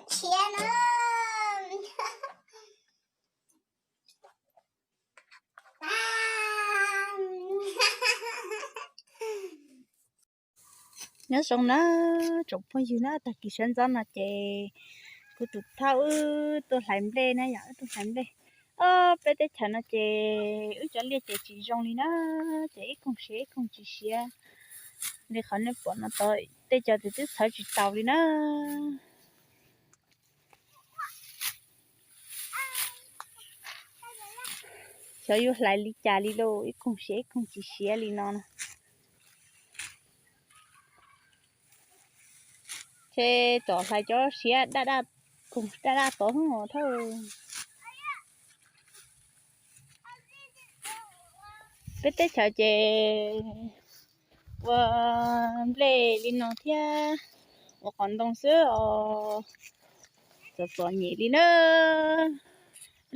tshiab na. Nyob zoo na tsoom phooj ywg na, tag kis sawv ntxov no ces kuv tus thab wb tuaj hlais nplej na yom, wb tuaj hlais nplej. Ob peb teb chaws no ces wb cov liaj ces tsis zoo li na, ces ib koog siav ib koog tsis siav li qhov nej pom no tod, tej cov twb txhawv tsis taus li na. Xyov yuav hlais li cas li lauj, ib koog siav ib koog tsis siav li no na. Ces tom hlais cov siav daj daj, koog daj daj tod thab. Peb teb chaws ces ua nplej li no thiab ua qos ntoo xwb os, txom txom nyem li na.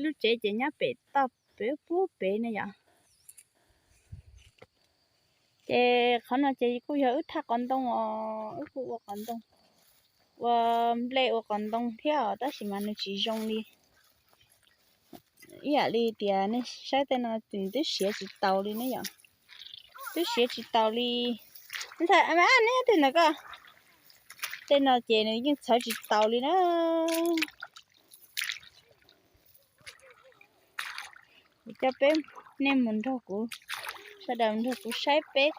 Lub tsev ces nyob pem toj pem pub pem ne yom. Ces qhov no ces kuj yog wb thaj qos ntoo os, wb kuj ua qos ntoo, ua nplej ua qos ntoo thiab os, tab sis mas nws tsis zoo li ib yam li tias nej saib tej no twb siav tsis taus li ne yom, twb siav tsis taus li. Ntxhais, neb tej ntawd ko, tej no ces nws yeej txhawv tsis taus li na. Kuv coj peb, nej mus nrog kuv, sawv daws nrog kuv saib peb,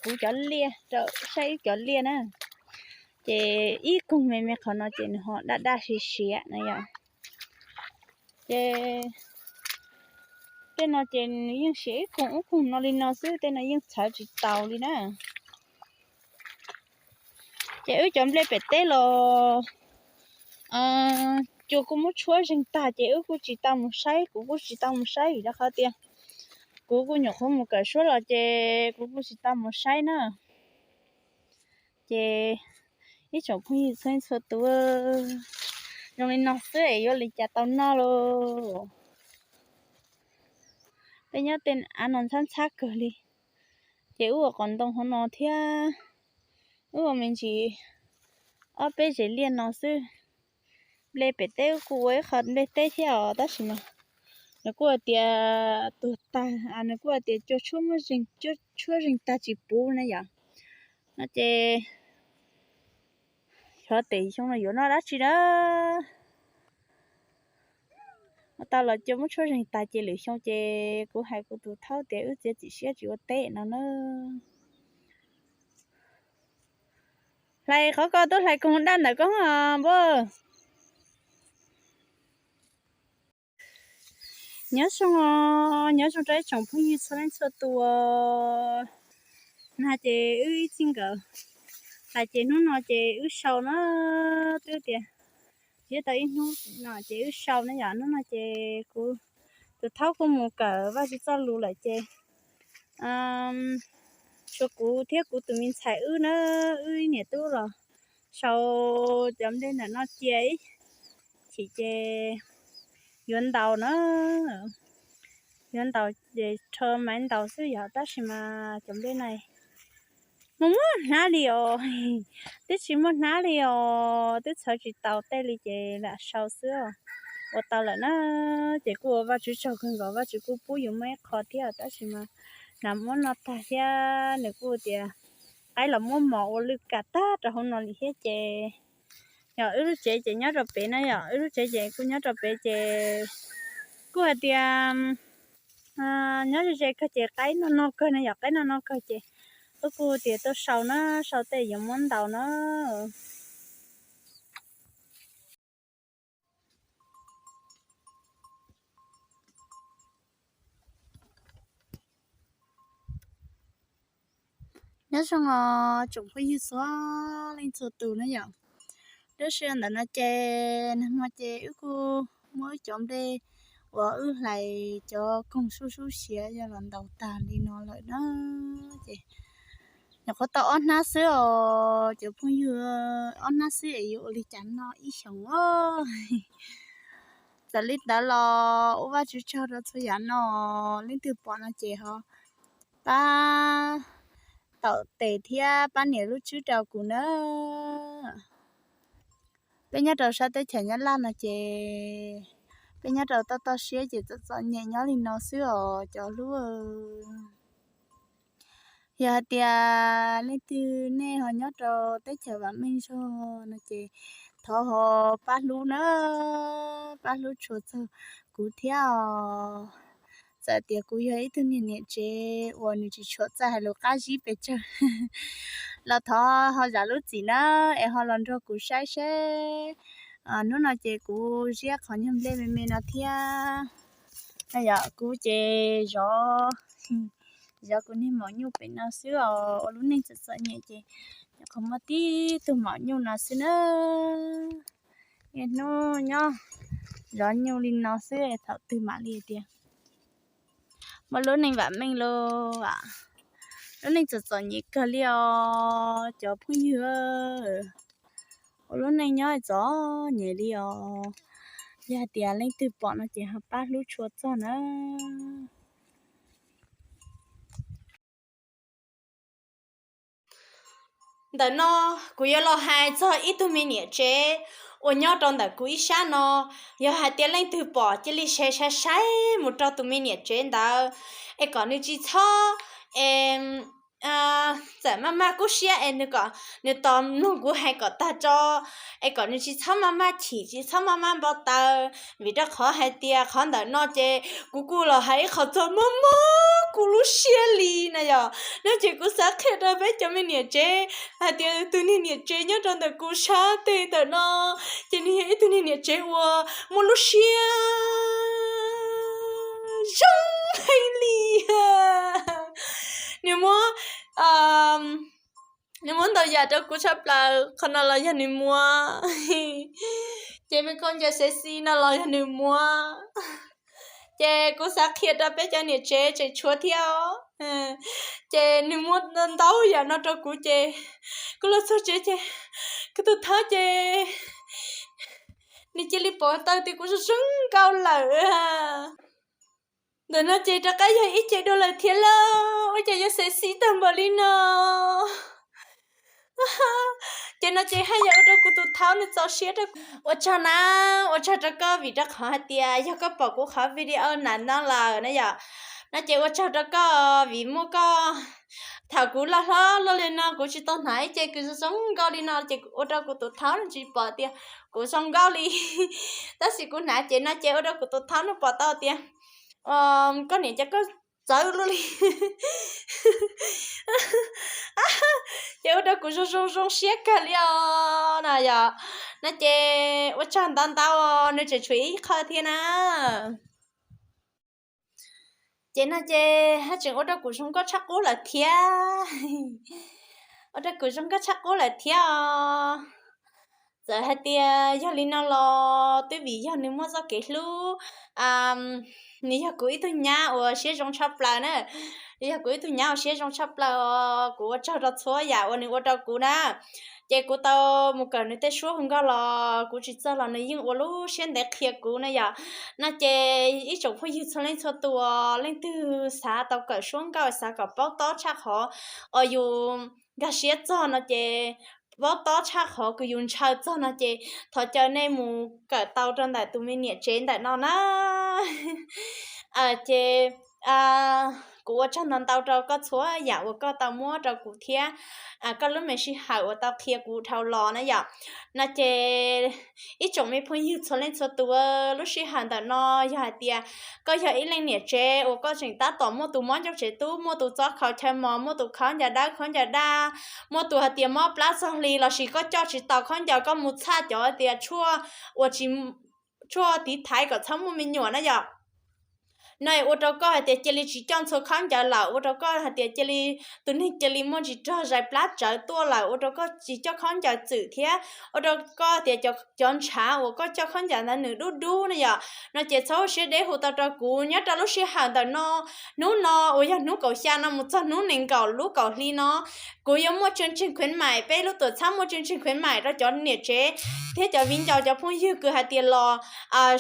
kuv cov liaj, saib wb cov liaj na. Ces ib koog me me qhov no ces nws ho daj daj siav siav na yom. Ces tej no ces nws yeej siav ib koog ib koog no li no xwb, tej no yeej txhawv tsis taus li na. Ces wb cov nplej pem teb los cua kuj muab tshuab zeeg tag ces wb kuj tsis tau mus saib, kuv kuj tsis tau mus saib vim rau qhov tias kuv kuj nyuam qhuav mus kawm suab los ces kuv kuj tsis tau mus saib na. Ces ib tsoom phooj ywg txhua leej txhua tus, zoo li no xwb es yuav li cas tau noj lauj. Peb nyob tej av no ntxhab ntxhab kawg li. Ces wb ua qos ntoo hauv no thiab, wb ua me ntsis ob peb zes liaj no xwb. Nplej pem teb wb kuj ua ib qho nplej teb thiab os, tab sis mas nws kuj hais tias tuag tag, nws kuj hais tias cua tshuab muab zeeg, cua tshuab zeeg tag tsis puv na yom. No ces xyov tes xyoo no yuav noj dab tsi na. Ua tau los cua muab tshuab zeeg tag ces lwm xyoo ces kuv hais kuv tus thaub tias wb txiav txim siab tsis ua teb no na. Hlais qhov ko tuaj hlais koog daj ntawm ko os npua. Nyob zoo os, nyob zoo rau ib tsoom phooj ywg txhua leej txhua tus. Nag ces wb ib txij nkawm hlais ces hnub no ces wb sau na, twb tias thiab tau ib hnub no ces wb sau na yom. Hnub no ces kuv tus thaub kuj mus kawm Vajtswv txoj lus lawm ces tshuav kuv thiab kuv tus me ntxhais wb na, wb ib niam tub los sau cov nplej ntawm no cia ib chim ces yuav ntaus na, yuav ntaus ces rho maiv ntaus xwb yom, tab sis mas cov nplej no muaj muaj hnab li os, twb tsis muaj hnab li os, twb txhawv tsis taus tej li ces lam sau xwb os. Ua tau lawm na, ces kuj ua Vajtswv tsaug kawg nkaus, Vajtswv kuj pub yus muaj ib qho thiab, tab sis mas nas muab noj tag thiab nws kuj tias qaib los muab mos ua lwj kam tag rau hauv no li thiab ces yog wb lub tsev ces nyob rau pem na, yog wb lub tsev ces kuj nyob rau pem ces kuj hais tias nyob ze ze kawg ces qaib noj noj kawg na, yog qaib noj noj kawg ces wb kuj tias tuaj sau na, sau tej yuav muab ntaus na. Nyob zoo os tsoom phooj ywg txhua leej txhua tus na yom. Lub sij hawm ntawm no ces nag hmo ces wb kuj muab wb cov nplej uas wb hlais cov koog sub sub siav yog los ntaus tag li no lawm na. Ces nyuam qhuav tau ob hnab xwb os cov phooj ywg, ob hnab xwb es yuav ua li cas noj ib xyoos os. Txawm li ntawd los ua Vajtswv tsaug rau txhua yam no, leej twg pom no ces ho pab taum tes thiab pab nias lub tswb rau kuv na. Peb nyob rau sab teb chaws Nyab Laj no ces peb nyob rau toj toj siab ces txom txom nyem nyob li no xwb os cov hlub. Yog hais tias leej twg nej ho nyob rau teb chaws vam meej zog no ces thov ho pab hlub na, pab hlub tshua txog kuv thiab os. Txawm tias kuv yog ib tug niag niam tsev uas nws tsis tshua txawj hais lus qab zib pes tsawg los thov ho zam lub txim na, es ho los nrog kuv saib seb. Hnub no ces kuv ziab qhov nyuag nplej me me no thiab. Yog kuv ces zov, zov kuv niag maum nyuj pem no xwb os. Ua lub neej txom txom nyem ces nyuam qhuav muaj tib tug maum nyuj no xwb na. Niaj hnub nyob zov nyuj li no xwb thaum twg mam li tias muaj lub neej vam meej lauj. Lub neej txom txom nyem kawg li os cov phooj ywg. Ua lub neej nyob txom nyem li os. Yog hais tias leej twg pom no ces ho pab hlub tshua txog na. Ntawm no kuv yuav los hais txog ib tug me niam tsev uas nyob rau ntawm kuv ib sab no. Yog hais tias leej twg pom cia li saib saib saib mus rau tus me niam tsev ntawd es kom nws tsis txhob, txawm maj maj kub siab es nws kom nws tos mloog kuv hais kom tag tso, es kom nws tsis txhob maj maj chim tsis txhob maj maj npau taws, vim rau qhov hais tias qhov ntawm no ces kuv kuj los hais ib qho txog mob mob kuv lub siab li na yom. No ces kuv xav qhia rau peb cov me niam tsev hais tias tus niag niam tsev nyob rau ntawm kuv sab teg ntawm no ces nws yog ib tug niag niam tsev uas muaj lub siab zoo heev li. Nws muab, nws muab ntau yam rau kuv tshaj plaws, qhov no los yog nws muab, ces me khaub ncaws sexy no los yog nws muab. Ces kuv xav qhia rau peb cov niam tsev tseem tshuav thiab os. Ces nws muab ntau yam no rau kuv ces kuv los txog tsev ces kuv tus thawb ces nws cia li pom tawm tias kuv zoo zoo nkauj lawm. Ntawm no ces rov qab yog ib ce dua lawm thiab lauj, ua cas yuav sexy tag npaum li no. Ces no ces haj yam ua rau kuv tus thawb nws txaus siab rau. Ua tsaug na, ua tsaug rau koj vim rau qhov hais tias yog koj pom kuv qhov video na no lawm na yom, no ces ua tsaug rau koj vim muaj koj. Thaum kuv loj hlob luaj li no kuv tsis tau hnav ib ce kws zoo zoo nkauj li no ces ua rau kuv tus thawb nws tsis pom tias kuv zoo nkauj li. Tab sis kuv hnav ces no ces ua rau kuv tus thawb nws pom tau tias koj niam cov koj txawv luaj li. Ces ua rau kuv zoo zoo zoo siab kawg li os na yom. No ces ua tsaug ntau ntau, nws tseem tshuav ib qho thiab na. Ces no ces haj tseem ua rau kuv zoo nkauj tshaj qub lawm thiab. Ua rau kuv zoo nkauj tshaj qub lawm thiab os. Txawm hais tias yog li no los twb vim yog nws muaj txoj kev hlub, nws yog kuv ib tug nyab uas siab zoo tshaj plaws na. Nws yog kuv ib tug nyab uas siab zoo tshaj plaws os, kuv ua tsaug rau txhua yam uas nws ua rau kuv na. Ces kuv tau mus kawm nws tej suab hu nkauj los kuv tsis txawj los nws yeej ua lub siab ntev qhia kuv na yom. No ces ib tsoom phooj ywg txhua leej txhua tus, leej twg xav tau kawm suab nkauj xav kom paub tob tshaj qhov uas yus nkag siab txog no ces, paub tob tshaj qhov kws yus ntshaw txog no ces thov caw nej mus kawm tau rau ntawm tus me niam tsev ntawm no na. Ces kuv ua tsaug ntau ntau rau koj txhua yam uas koj tau muab rau kuv thiab koj lub me sij hawm uas tau qhia kuv dhau los na yom. No ces ib tsoom me phooj ywg txhua leej txhua tus, lub sij hawm ntawm no yog hais tias koj yog ib leej niam tsev uas koj tseem tab tom muaj tus mob ncauj tsev tub, muaj tus txob khaus chaw mos, muaj tus khaub ncaws dawb khaub ncaws daj, muaj tus hais tias mob plab txog hli lossis koj coj tsis tau khaub ncaws, koj mus txhaj cov tias tshuaj uas tsis, tshuaj tiv thaiv kom txhob muaj me nyuam na yom. No ua rau koj hais tias cia li tsis coj ntxhua khaub ncaws lawm, ua rau koj hais tias cia li, tus neeg cia li muaj ntsis rog zais plab tsawv tuaj lawm, ua rau koj tsis coj khaub ncaws txwm thiab ua rau koj tias cov ntshav uas koj coj khaub ncaws ntawd nws dub dub na yom. No ces txhob siab deb hu tau rau kuv nyob rau lub sij hawm ntawm no, hnub no uas yog hnub kaum xya no mus txog hnub nees nkaum lub kaum hli no, kuv yuav muaj tsee tsheej khuyến mại, peb lub tuam txhab muaj tsee tsheej khuyến mại rau cov niam tsev thiab cov viv ncaus cov phooj ywg kws hais tias los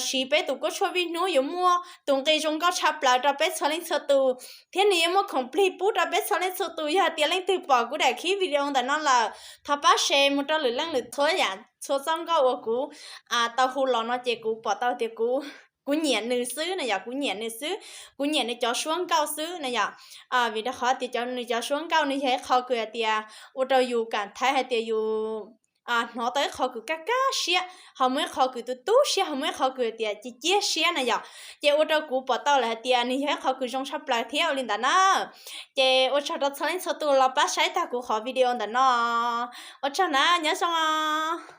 siv peb tus kuab tshuaj vij hnub yuav muaj tus nqi zoo nkauj tshaj plaws rau peb txhua leej txhua tus, thiab nws yuav muaj khoom plig pub rau peb txhua leej txhua tus. Yog tias leej twg pom kuv daim clip video ntawm no lawm, thov pab share mus rau lwm leej lwm txhua yam txhua txoj nkauj uas kuv tau hu los no ces kuv pom tau tias kuv nyiam nws xwb na yom, kuv nyiam nws xwb, kuv nyiam nws cov suab nkauj xwb na yom. Vim rau qhov tias nws cov suab nkauj nws yog ib qho kws hais tias ua rau yus kam thaiv hais tias yus hnov tau ib qho kws kaj kaj siab, ho muaj ib qho kws tu tu siab, ho muaj ib qho kws tias ci ciab siab na yom. Ces ua rau kuv pom tau lawm hais tias nws yog ib qho kws zoo tshaj plaws thiab ua li ntawd na. Ces ua tsaug rau txhua leej txhua tus los pab saib tag kuv qhov video ntawm no. Ua tsaug na, nyob zoo os.